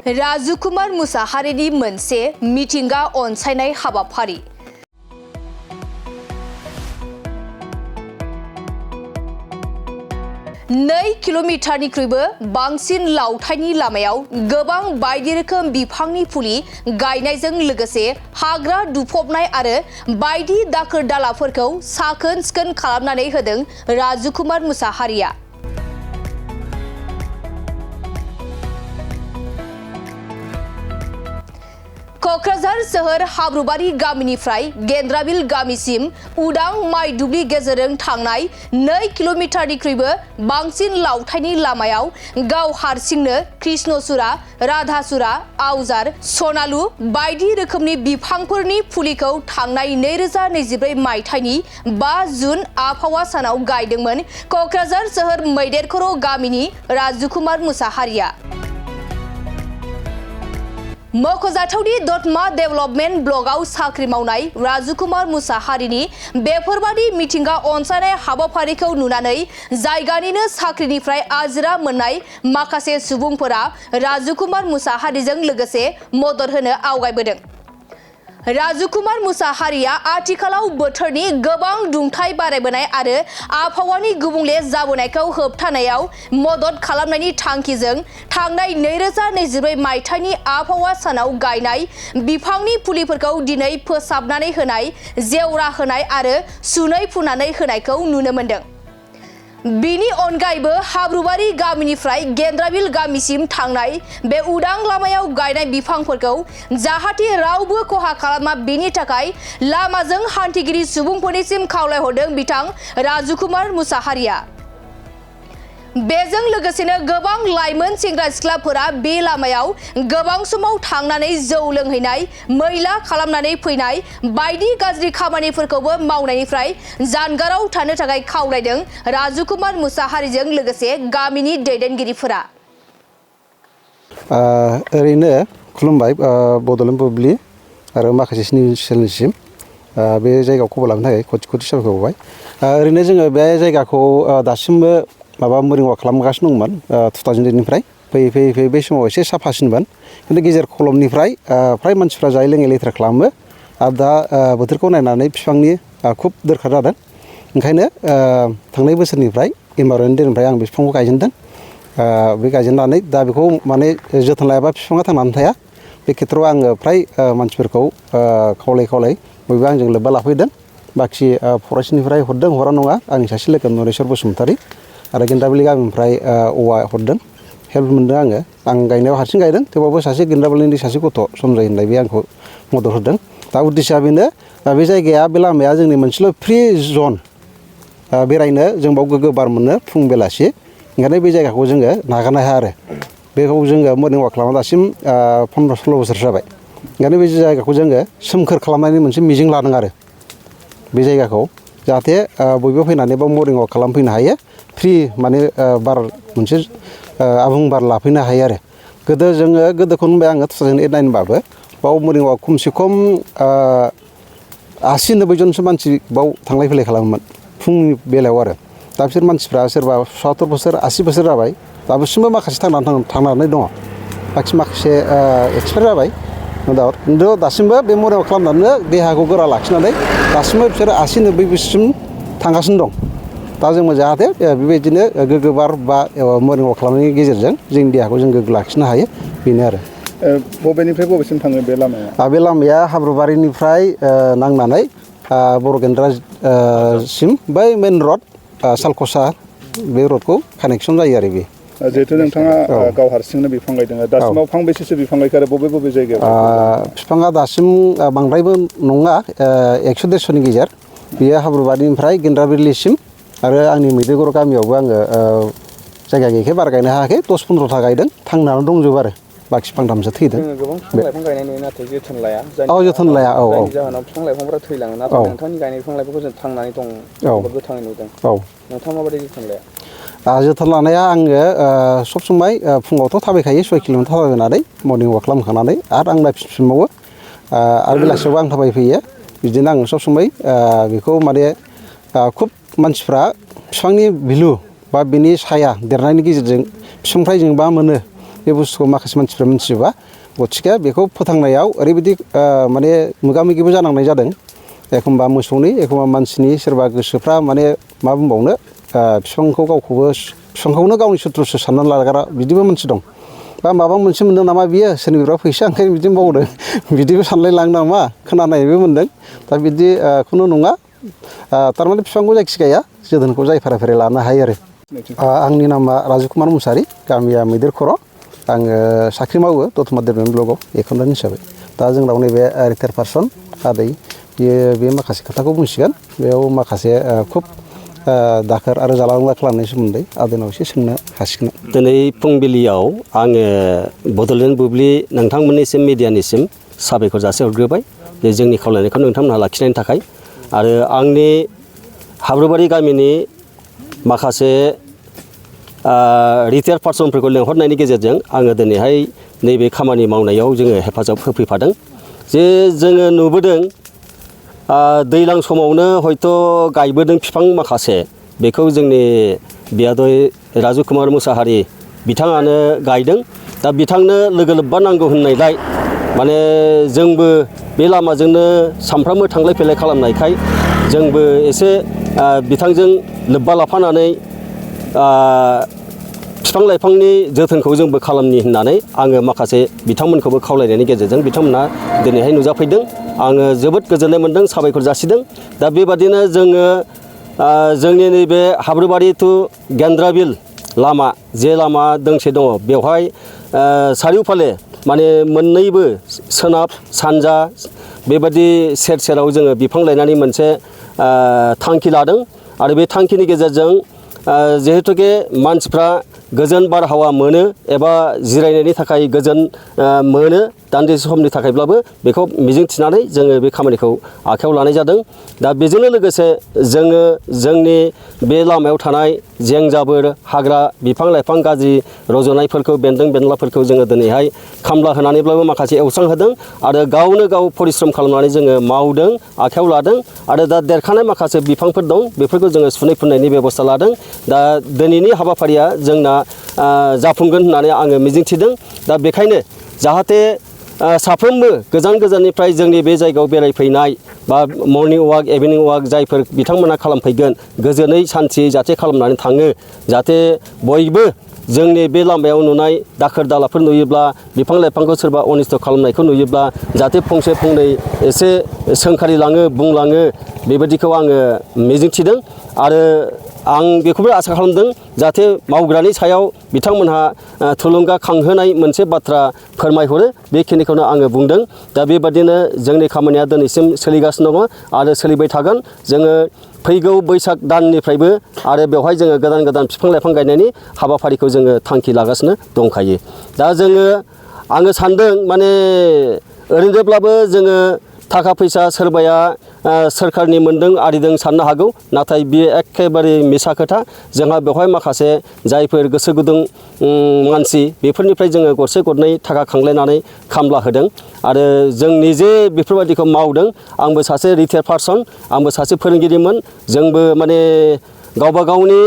राजुकुमार मुसाहारिनि मोनसे मिथिंगा अनसायनाय हाबाफारि। 2 किल'मिटारनिख्रुइबो बांसिन लावथाइनि लामायाव गोबां बायदि रोखोम बिफांनि फुलि गायनायजों लोगोसे हाग्रा दुफबनाय आरो बायदि दाखोर दालाफोरखौ साखोन सिखोन खालामनानै होदों राजुकुमार मुसाहारिया। क'क्राझार सोहोर हाब्रुबारि गामिनिफ्राय गेन्द्राबिल गामिसिम उदां माइ दुब्लि गेजेरजों थांनाय 2 किल'मिटारनिख्रुइबो बांसिन लावथाइनि लामायाव गाव हारसिंनो कृष्णचूड़ा, राधाचूड़ा, आवजार, सनालु बायदि रोखोमनि बिफांफोरनि फुलिखौ थांनाय 2024 मायथाइनि 5 जुन आबहावा सानाव गायदोंमोन क'क्राझार सोहोर मैदेरखर' गामिनि राजुकुमार मुसाहारिया। मख'जाथावदि दतमा डेभेलपमेन्ट ब्लकआव साख्रि मावनाय राजुकुमार मुसाहारिनि बेफोरबादि मिथिंगा अनसायनाय हाबाफारिखौ नुनानै जायगानिनो साख्रिनिफ्राय आजिरा मोननाय माखासे सुबुंफोरा राजुकुमार मुसाहारिजों लोगोसे मदद होनो आवगायबोदों। राजुकुमार मुसाहारिया आथिखालाव बोथोरनि गोबां दुंथाइ बारायबोनाय आरो आबहावानि गुबुंले जाबोनायखौ होबथानायाव मदद खालामनायनि थांखिजों थांनाय 2024 मायथाइनि आबहावा सानाव गायनाय बिफांनि फुलिफोरखौ दिनै फोसाबनानै होनाय, जेवरा होनाय आरो सुनै फुनानै होनायखौ नुनो मोन्दों। बिनि अनगायैबो हाब्रुबारि गामिनिफ्राय गेन्द्राबिल गामिसिम थांनाय बे उदां लामायाव गायनाय बिफांफोरखौ जाहाथे रावबो खहा खालामा बेनि थाखाय लामाजों हान्थिगिरि सुबुंफोरनिसिम खावलायहरदों बिथां राजुकुमार मुसाहारिया। बेजों लोगोसेनो गोबां लाइमोन सेंग्रा सिख्लाफोरा बे लामायाव गोबां समाव थांनानै जौ लोंहैनाय, मैला खालामनानै फैनाय बायदि गाज्रि खामानिफोरखौबो मावनायनिफ्राय जानगाराव थानो थाखाय खावलायदों राजुकुमार मुसाहारिजों लोगोसे गामिनि दैदेनगिरिफोरा। ओरैनो खुलुमबाय बड'लेण्ड बुब्लि आरो माखासे चेनेलसिम बे जायगायाव खबर लानो थाखाय खथि साबायखर बावबाय। ओरैनो जोङो बे जायगाखौ दासिमबो मोरिंवा खालामगासिनो दंमोन 2008निफ्राय फैयै बे समाव एसे साफासिनमोन, खिन्थु गेजेर खलमनिफ्राय फ्राय मानसिफ्रा जायै लोङै लेथ्रा खालामो आरो दा बोथोरखौ नायनानै बिफांनि खुब दरखार जादों। ओंखायनो थांनाय बोसोरनिफ्राय इनभाइरनमेन्ट डेनिफ्राय आं बे बिफांखौ गायजेनदों। बे गायजेननानै दा बेखौ माने जोथोन लायाबा बिफाङा थांनानै थाया। बे खेथ्रआव आङो फ्राय मानसिफोरखौ खावलाय बयबो आंजों लोब्बा लाफैदों। बाखि फरेस्टनिफ्राय हरदों हरा नङा, आंनि सासे लोगो नरेश्वर बसुमतारी आरो गेन्द्राबिल गामिनिफ्राय औवा हरदों, हेल्प मोनदों आङो। आं गायनायाव हारसिं गायदों, थेवबाबो सासे गेन्द्राबिलनि सासे गथ' सनजय होननाय बे आंखौ मदद होदों। दा उद्देश्यआ बेनो, बे जायगाया बे लामाया जोंनि मोनसेल' फ्रि जन, बेरायनो जों बाव गोग्गो बार मोनो फुं बेलासि। ओंखायनो बे जायगाखौ जोङो नागारनो हाया आरो बेखौ जोङो मर्निं वाक खालामना दासिम 15-16 बोसोर जाबाय। ओंखायनो बे जायगाखौ जोङो सोमखोर खालामनायनि मोनसे मिजिं लादों आरो बे जायगाखौ जाहाथे बयबो फैनानै बाव मर्निं वाक खालामफैनो हायो, फ्रि माने बार मोनसे आबुं बार लाफैनो हायो आरो। गोदोखौ होनबाय आङो 2008-9 बाबो बाव मर्निं वाक खमसे खम 80-90 जनसो मानसि बाव थांलाय फैलाय खालामोमोन फुंनि बेलायाव आरो। दा बिसोर मानसिफ्रा सोरबा 70 बोसोर 80 बोसोर जाबाय, दासिमबो माखासे थांनानै दङ। माखासे एक्सपायार जाबाय खिन्थु दासिमबो बे मर्निं वाक खालामनानै देहाखौ गोरा लाखिनानै दासिमबो बिसोर 80-90 बोसोरसिम थांगासिनो दं। दा जोंबो जाहाथे बेबायदिनो गोग्गो बार बा मर्निं वाक खालामनायनि गेजेरजों जोंनि देहाखौ जों गोग्गो लाखिनो हायो, बेनो आरो। बबेनिफ्राय बबेसिम थाङो बे लामाया? बे लामाया हाब्रुबारिनिफ्राय नांनानै बर' गेन्द्रासिम बै मेन रड सालखसा बे रडखौ कानेक्सन जायो आरो बे। जिहेतु नोंथाङा गाव हारसिंनो बिफां गायदों, दासिमाव फांबेसेसो बिफां गायखो आरो बबे जायगायाव? बिफाङा दासिम बांद्रायबो नङा, 100-150नि गेजेर। बेयो हाब्रुबारिनिफ्राय गेन्द्राबिलिसिम आरो आंनि मैदेरखर' गामियावबो आङो जायगा गैयैखाय बारा गायनो हायाखै, 10-15था गायदों, थांनानै दंजोबो आरो बाखि फांथामसो थैदों। जोङो गोबां बिफां लाइफां गायनाय नुयो, नाथाय जोथोन लाया। जोथोन लाया। जायनि जाहोनाव बिफां लाइफांफोरा थैलाङो, नाथाय नोंथांनि गायनाय बिफां लाइफांखौ जों थांनानै दं, गोथाङै नुदों। नोंथाङा माबायदि जोथोन लाया? जोथोन लानाया आङो सब समाय फुङावथ' थाबायखायो 6 किल'मिटार थाबायनानै मर्निं वाक खालामखांनानै आरो आं नायफिनबावो आरो बेलासियावबो आं थाबायफैयो। बिदिनो आं सब समाय बेखौ माने खुब मानसिफ्रा बिफांनि भेलु बा बिनि साया देरनायनि गेजेरजों बिफांनिफ्राय जों मा मोनो बे बुस्थुखौ माखासे मानसिफ्रा मिथिजोबा गथिखे बेखौ फोथांनायाव ओरैबायदि माने मोगा मोगिबो जानांनाय जादों एखमबा मोसौनि एखमबा मानसिनि सोरबा गोसोफ्रा माने मा बुंबावनो बिफांखौनो गावनि सुथ्रुसो साननानै लाग्रा बिदिबो मानसि दं बा माबा मोनसे मोनदों नामा बियो सोरनिबा फैसा ओंखायनो बिदि मावदों बिदिबो सानलाय लाङो नामा खोनानायबो मोनदों दा बिदि खुनु नङा थारमाने बिफांखौ जायखि गाया जोथोनखौ जाय फारि लानो हायो आरो आंनि नामा राजु कुमार मुसाहारि गामिया मैदेर खर' आङो साख्रि मावो दतमा डेभेलपमेन्ट ब्लकआव एकाउन्टेन्ट हिसाबै दा जोंनाव नैबे रिटायार पारसन आदै बे माखासे खोथाखौ बुंसिगोन बेयाव माखासे खुब दाखोर आरो जाला लोंला खालामनायनि सोमोन्दै आदैनाव एसे सोंनो हासिगोन दिनै फुंबिलियाव आङो बड'लेण्ड बुब्लि नोंथांमोननिसिम मिडियानिसिम साबायखर जासिहरग्रोबाय जे जोंनि खावलायनायखौ नोंथांमोनहा लाखिनायनि थाखाय आरो आंनि हाब्रुबारि गामिनि माखासे रिटायार पारसनफोरखौ लेंहरनायनि गेजेरजों आङो दिनैहाय नैबे खामानि मावनायाव जोङो हेफाजाब होफैफादों जे जोङो नुबोदों दैज्लां समावनो हयथ' गायबोदों बिफां माखासे बेखौ जोंनि बियादै राजु कुमार मुसाहारि बिथाङानो गायदों दा बिथांनो लोगो लोब्बा नांगौ होननायलाय माने जोंबो बे लामाजोंनो सानफ्रामबो थांलाय फैलाय खालामनायखाय जोंबो एसे बिथांजों लोब्बा लाफानानै बिफां लाइफांनि जोथोनखौ जोंबो खालामनि होननानै आङो माखासे बिथांमोनखौबो खावलायनायनि गेजेरजों बिथांमोनहा दिनैहाय नुजाफैदों आङो जोबोद गोजोननाय मोन्दों साबायखर जासिदों दा बेबादिनो जोङो जोंनि नैबे हाब्रुबारि टु गेन्द्राबिल लामा जे लामा दोंसे दङ बेवहाय सारिय'फाले माने मोननैबो सोनाब सानजा बेबादि सेर सेराव जोङो बिफां लायनानै मोनसे थांखि लादों आरो बे थांखिनि गेजेरजों जिहेतुके मानसिफ्रा गोजोन बारहावा मोनो एबा जिरायनायनि थाखाय गोजोन मोनो दान्दिसे समनि थाखायब्लाबो बेखौ मिजिंथिनानै जोङो बे खामानिखौ आखायाव लानाय जादों दा बेजोंनो लोगोसे जोङो जोंनि बे लामायाव थानाय जें जाबोर हाग्रा बिफां लाइफां गाज्रि रज'नायफोरखौ बेन्दों बेनलाफोरखौ जोङो दिनैहाय खामला होनानैब्लाबो माखासे एवस्रांहोदों आरो गावनो गाव परिश्रम खालामनानै जोङो मावदों आखायाव लादों आरो दा देरखानाय माखासे बिफांफोर दं बेफोरखौ जोङो सुनै फुननायनि बेबस्था लादों दा दिनैनि हाबाफारिया जोंना जाफुंगोन होननानै आङो मिजिंथिदों दा बेखायनो जाहाथे साफ्रोमबो गोजान गोजाननिफ्राय जोंनि बे जायगायाव बेरायफैनाय बा मर्निं वाक इभिनिं वाक जायफोर बिथांमोना खालामफैगोन गोजोनै सान्थियै जाहाथे खालामनानै थाङो जाहाथे बयबो जोंनि बे लामायाव नुनाय दाखोर दालाफोर नुयोब्ला बिफां लाइफांखौ सोरबा अनिस्थ' खालामनायखौ नुयोब्ला जाहाथे फंसे फंनै एसे सोंखारिलाङो बुंलाङो बेबायदिखौ आङो मिजिंथिदों आरो आं बेखौबो आसा खालामदों जाहाथे मावग्रानि सायाव बिथांमोनहा थुलुंगा खांहोनाय मोनसे बाथ्रा फोरमायहरो बेखिनिखौनो आङो बुंदों दा बेबादिनो जोंनि खामानिया दिनैसिम सोलिगासिनो दङ आरो सोलिबाय थागोन जोङो फैगौ बैसाग दाननिफ्रायबो आरो बेवहाय जोङो गोदान गोदान बिफां लाइफां गायनायनि हाबाफारिखौ जोङो थांखि लागासिनो दंखायो दा आङो सान्दों माने ओरैनोब्लाबो जोङो थाखा फैसा सोरबाया सोरखारनि मोन्दों आरिदों साननो हागौ नाथाय बियो एखेबारे मिसा खोथा जोंहा बेवहाय माखासे जायफोर गोसो गुदुं मानसि बेफोरनिफ्राय जोङो गरसे गरनै थाखा खांलायनानै खामला होदों आरो जों निजे बेफोरबायदिखौ मावदों आंबो सासे रिटायार पारसन आंबो सासे फोरोंगिरिमोन जोंबो माने गावबा गावनि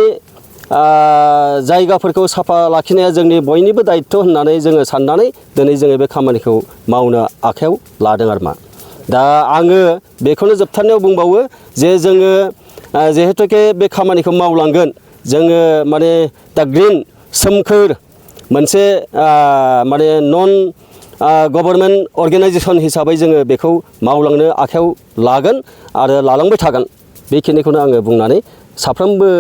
जायगाफोरखौ साफा लाखिनाया जोंनि बयनिबो दायित्व होननानै जोङो साननानै दिनै जोङो बे खामानिखौ मावनो आखायाव लादों आरो मा दा आङो बेखौनो जोबथारनायाव बुंबावो जे जोङो जिहेतुके बे खामानिखौ मावलांगोन जोङो माने दा ग्रिन सोमखोर मोनसे माने नन गभर्नमेन्ट अर्गेनाइजेसन हिसाबै जोङो बेखौ मावलांनो आखायाव लागोन आरो लालांबाय थागोन बेखिनिखौनो आङो बुंनानै साफ्रोमबो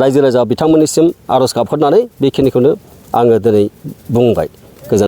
रायजो राजा बिथांमोननिसिम आर'ज गाबहरनानै बेखिनिखौनो आङो दिनै बुंबाय